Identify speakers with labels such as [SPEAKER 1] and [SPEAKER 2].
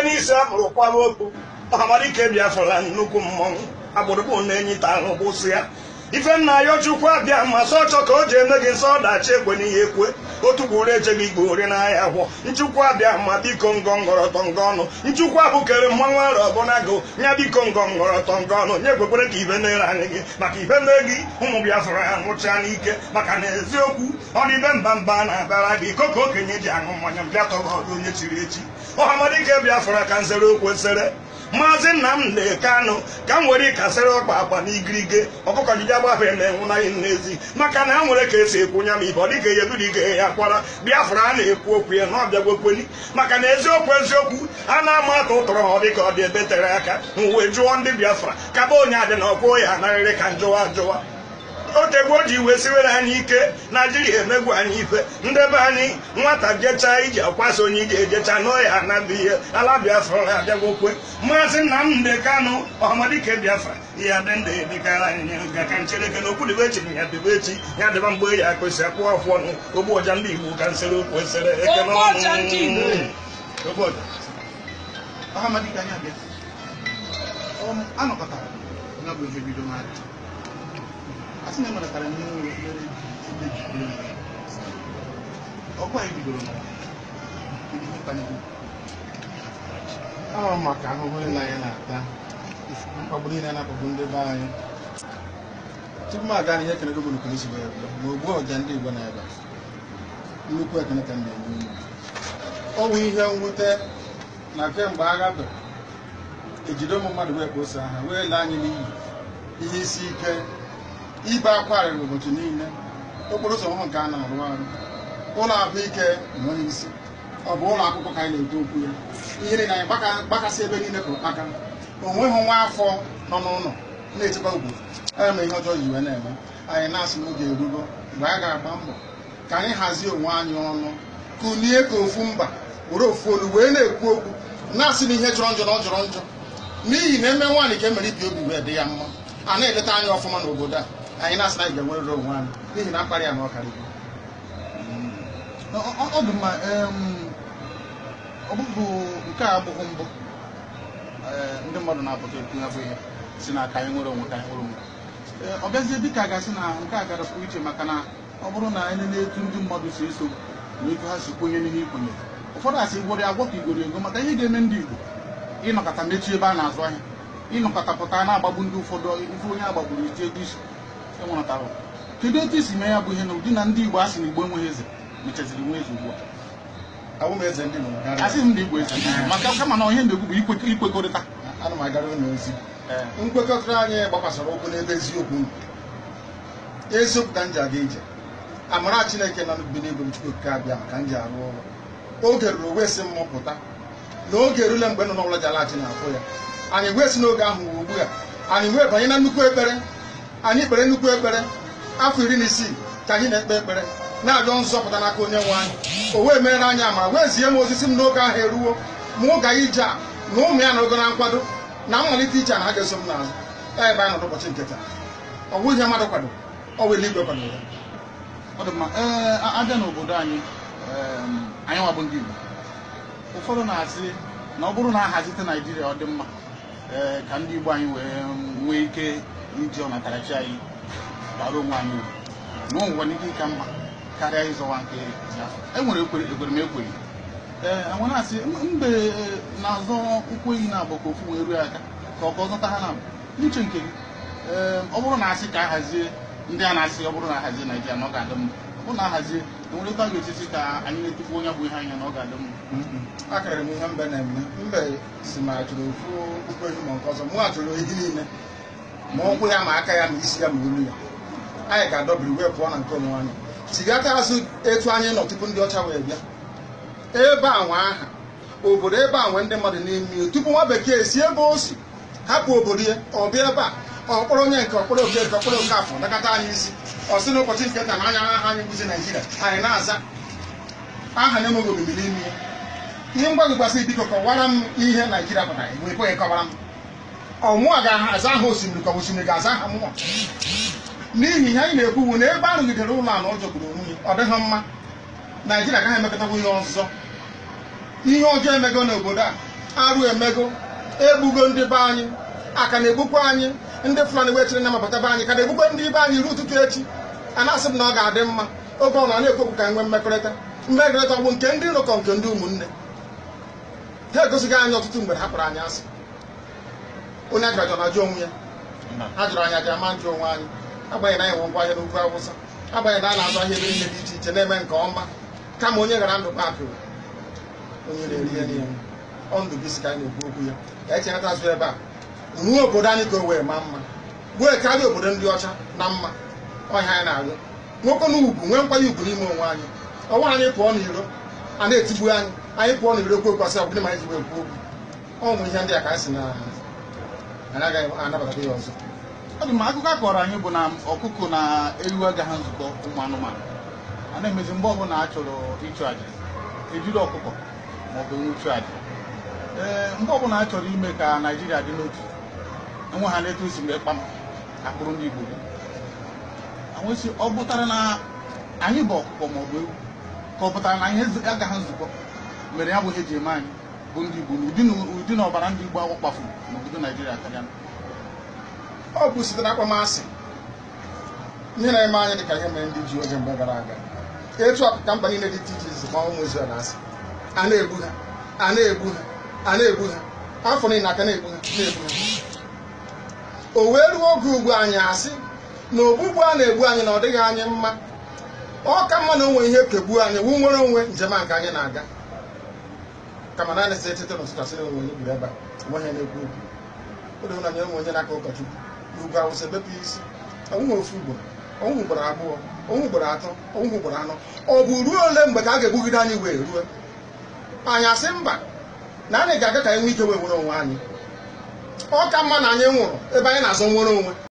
[SPEAKER 1] n'isi akpụrụ kwaba okpu. Ọhamadike Biafra nnukwu mmọnwụ agbụrụgbụ na-enyi ta ahụ gbụsị ya. Ife nna ya Chukwu abịa ma sọ ọchọ ka o ji eme gị nsọ ọdachi ekwe n'ihe ekwe otu gburu eche gị igbo ori n'ahịa gwọ. Nchukwu abịa ma biko ngọngọrọtọ ngọ ọnụ. Nchukwu abụkere mmanwụ arọ ọbụnagụ nya biko ngọngọrọtọ ngọ ọnụ nye kwekwere ka ibe mere anyị gị maka ibe mee gị ụmụ Biafra ya nwụchaa n'ike maka na eziokwu ọ dị ibe mba mba na-abịara gị iko ka okenye ji aṅụ mmanya mbịa tọrọ ọdụ onye chiri echi. Ọhamadike Biafra ka nzere okwu esere Maazị Nnamdi Kanu ka m were ịkasịrị ọkpa akpa n'igirige ọkụkọ jiji agbapụ eme nwụnaghị n'ezi maka na ha nwere ka esi ekwu nya ma ibe ọ dịka ya ebiri ige ya kwara. Biafra a na-ekwu okwu ya na ọbịagwokweli maka na eziokwu eziokwu a na-ama atụ ụtọrọ ha ọ dịka ọ dị ebe tere aka. M wee jụọ ndị Biafra kaba onye adị na ọkwụ ya anarịrị ka njụwa ajụwa. Otegwu o ji wee siwere anyị ike Naijiria emegwu anyị ife ndebe anyị nwata jechaa iji akwasị onye iji ejecha n'ọya anabụ ihe ala Biafra abịagwokwe. Maazị Nnamdi Kanu Ọhamadike Biafra ihe adị ndị dịkara anyị ga ka nchereke na okwu dịbe echi ya dịbe echi ya dịba mgbe ya kwesị akwụ afụ ọnụ ogbu ọja ndị Igbo ka nsere okwu esere ekele ọnụ. Ogbu ọja.
[SPEAKER 2] Ọhamadike anyị abịa. Anọkọtara ya bụ ihe bido n'aka. Asị na emelatara ihe nwere mere ejikere ọkụ anyị bidoro n'ụwa.
[SPEAKER 3] Ama m maka ahụhụ niile anyị na-ata, mkpagbu niile na-akpagbu ndị be anyị. Tupu m aga n'ihe ekene gị bụ isi wee bịa ma ogbu ọja ndị Igbo na-ebe nnukwu ekene ka m na-enye unu. Ọ bụ ihe mwute na kemgbe agha bịara ejide ụmụ mmadụ wee kposa ha wee lee anyị n'iyi, ihe isi ike, ibe akwa rịrị ụbọchị niile, okporo ụzọ ọhụrụ nke a na-arụ arụ, ụlọ ahụike enweghị isi, ọ bụ ụlọ akwụkwọ ka anyị na-ekwu okwu ya. Ihe niile anyị gbakasị ebe niile ka ụkpaka, o nweghị nwa afọ nọ n'ụlọ na-echekwa ugwu anya ma ihe ọjọọ ji wee na-eme anyị. Na-asị n'oge erugo mgbe a ga-agba mbọ ka anyị hazie onwe anyị ọnụ, kulie ka ofu mba were ofu olu wee na-ekwu okwu, na-asị na ihe jọrọ njọ na ọ jọrọ njọ, n'ihi na eme nwaanyị ka e mere ibi obi wee dị ya mma. A na-eleta anyị ọfụma n'obodo a, anyị na-asị na anyị ga-enwerịrị onwe anyị n'ihi na mkparị ya na ọkarịgo.
[SPEAKER 2] Ọ dị mma. Ọ bụghị nke a abụghị mbụ ndị mmadụ na-apụta ekwu ya bụ ihe si na ka anyị nwere onwe ka anyị nwere onwe. Ọ bịazie dịka a ga-asị na nke a gara pụrụ iche maka na ọ bụrụ na anyị na-etu ndị mmadụ si eso na etu ha si kwenye n'ihe ikwenye, ụfọdụ asị igworo agwọ ka igworo ego maka ihe ga-eme ndị Igbo ịnọkọta mechie ebe a na-azụ ahịa, ịnọkọta pụta na-agbagbu ndị ụfọdụ ife onye agbagburu iti ego isi enweratara. Kedu etu isi mee ya bụ ihe na ụdị na ndị Igbo asị na Igbo enweghị eze mechaziri nwe eze ugbu a?
[SPEAKER 3] Abụ m eze ndị Igbo.
[SPEAKER 2] Asị m ndị Igbo eze maka kama na ihe na-ekwu bụ ikwekọrịta.
[SPEAKER 3] Ana m agara unu ozi. Nkwekọrịta anyị gbakwasara ụkwụ n'ebe eziokwu nọ. Eziokwu ka m ji aga ije. Amara Chineke nọ bi n'igwe m Chukwu Okike abịa ka m ji arụ ọrụ. Oge ruru wee sị m pụta na oge erule mgbe nọ n'ụlọ ji alaghachi n'afọ ya. Anyị wee si n'oge ahụ ugbu a anyị wee banye na nnukwu ekpere. Anyị kpere nnukwu ekpere afọ 16 ka anyị na-ekpe ekpere na-arịọ nzọpụta n'aka onye nwe anyị. O wee mere anyị amara wee zie m ozi si m n'oge ahụ eruwo ma ụga ije a na ụmụ ya nọgo na nkwado na mmalite ije a na ha ga-eso m n'azụ. Ebe anyị nọ n'ụbọchị nke taa, ọ bụ ihe mmadụ kwadoro, ọ bụ eluigwe kwadoro ya.
[SPEAKER 2] Ọ dị mma. Ee, abịa n'obodo anyị, anyị nwa bụ ndị Igbo, ụfọdụ na-asị na ọ bụrụ na ahazite Naijiria ọ dị mma ka ndị Igbo anyị wee nwee ike iji ọnatarachi anyị bara onwe anyị uru, na o nwere ike ịka mma karịa ịzọwa nke Biafra. E nwere ekwere m ekweghị. Ee, nwere asị mbe na-azọ ụkwụ ehi na-abụ ka ofu wee ruo aka ka ọ ka ọ zọta ha na n'uche nke gị. Ee, ọ bụrụ na asị ka ahazie ndị a na-asị ọ bụrụ na ahazie Naijiria na ọ ga-adị mma, ọ bụrụ na ahazie enwere etu a ga-esisi ka anyị na-etufu onye bụ ihe anya na ọ ga-adị mma.
[SPEAKER 3] Akarịrị m ihe mbe na-eme. Mbe si ma chụrụ ofu ụkwụ ehi ma nke ọzọ, mụ achụrụ ehi niile ma ụkwụ ya ma aka ya ma isi ya ma olu ya. Anyị ga-adọbiri wee pụọ na nke onwe anyị, chigata azụ etu anyị nọ tupu ndị ọcha wee bịa ebe a nwe aha obodo ebe a nwe ndị mmadụ n'ime tupu nwa bekee si ebe o si hapụ obodo ya ọ bịa ebe a ọkpọrọ onye nke ọkpọrọ oke nke ọkpọrọ oke afọ nakọta anyị isi ọ sị n'ụbọchị nke nta na anya aha anyị bụzi Naijiria, anyị na-aza aha na-enweghị omimi n'ime ya. Ihe mgbagwogbasị biko kọwara m ihe Naijiria pụtara, wee kweghị kọwara m. Ọmụa ga-aza aha osimiri ka osimiri ga-aza aha mụnwa, n'ihi ihe anyị na-ekwu bụ na ebe a rụgidere ụlọ ala ọ jọgburu onwe ya, ọ dịghị mma. Naijiria agaghị emekọtakwu ihe ọzọ. Ihe ọjọọ emego n'obodo a, Arụ emego, egbugo ndị be anyị, aka na-egbukwa anyị. Ndị Fulani wee chere na mabata be anyị ka na-egbukwa ndị be anyị ruo ụtụtụ echi. A na-asị m na ọ ga-adị mma oge ọ na na-ekwu okwu ka nwee mmekọrịta. Mmekọrịta ọ bụ nke ndị iro ka nke ndị ụmụnne? Ha egosighị anyị ọtụtụ mgbe ha kpọrọ anyị asị. Onye a jụrụ ajụ onwe ya, ha jụrụ anyị aja ma njụ onwe anyị. Agbanyeghị na anyị nwe ngwa ahịa n'ugwu Awụsa, agbanyeghị na a na-azụ ahịa ebe niile dị iche iche na-eme nke ọma, kama onye ghara ndụ kpakụ onye na-eri ihe niile. Ọ ndụ bụ isi ka anyị na-ekwu okwu ya, ka anyị chenata azụ ebe a ruo obodo anyị ka o wee maa mma, wee karịa obodo ndị ọcha na mma. Ọhịa anyị na-arịọ nwoke na ugwu, nwee nkwanye ugwu n'ime onwe anyị. Ọnwa anyị pụọ n'iro a na-etigbu anyị, anyị pụọ n'iro kwu okwu asị ọbụdị ma anyị ji wee kwuo okwu. Ọ bụ ihe ndị a ka anyị si na anyị agaghị anabatakwa ya ọzọ.
[SPEAKER 2] Ọ dị mma. Akụkọ a kọrọ anyị bụ na ọkụkọ na ewu agaghị nzukọ ụmụ anụmanụ. A na-emezi mgbe ọbụla a chọrọ ịchụ àjà, ejiri ọkụkọ maọbụ ewu chụọ àjà. Ee, mgbe ọbụla a chọrọ ime ka Naijiria dị n'otu, enwe ha na-etu esi mgbe kpam akpụrụ ndị Igbo anwesị. Ọ pụtara na anyị bụ ọkụkọ maọbụ ewu, ka ọ pụtara na anyị agaghị nzukọ mere ya bụ ihe eji eme anyị bụ ndị Igbo na ụdị na ọbara ndị Igbo ahụ kpafuru n'obodo Naijiria karịa?
[SPEAKER 3] Ọ bụ site na akpọmasị ihe na-eme anyị dị ka ihe mere ndị ji oge mgbe gara aga. Etu a ka mba niile dị iche iche si kpọọ ụmụ Izrel asị. A na-egbu ha, a na-egbu ha, a na-egbu ha afọ niile, aka na-egbu ha, na-egbu ha. O wee ruo oge ugbu anyị asị na ogbugbu a na-egbu anyị na ọ dịghị anyị mma. Ọ ka mma na o nwere ihe kegbuo anyị wu nwere onwe njem a nke anyị na-aga, kama naanị sị etete n'ụtụtụ asị na onwe onye gburu ebe a, onweghị na-ekwu okwu. O doro na nyere onwe onye n'aka ụkọchukwu n'ugwu Awụsa ebepụ isi ọnwụghị ofu ugboro, ọnwụ ugboro abụọ, ọnwụ ugboro atọ, ọnwụ ugboro anọ. Ọ bụ ruo ole mgbe ka a ga-egbugide anyị wee ruo anyị asị mba na anyị ga-aga ka anyị nwee ike wee nwere onwe anyị? Ọ ka mma na anyị nwụrụ ebe anyị na-azọ nwere onwe.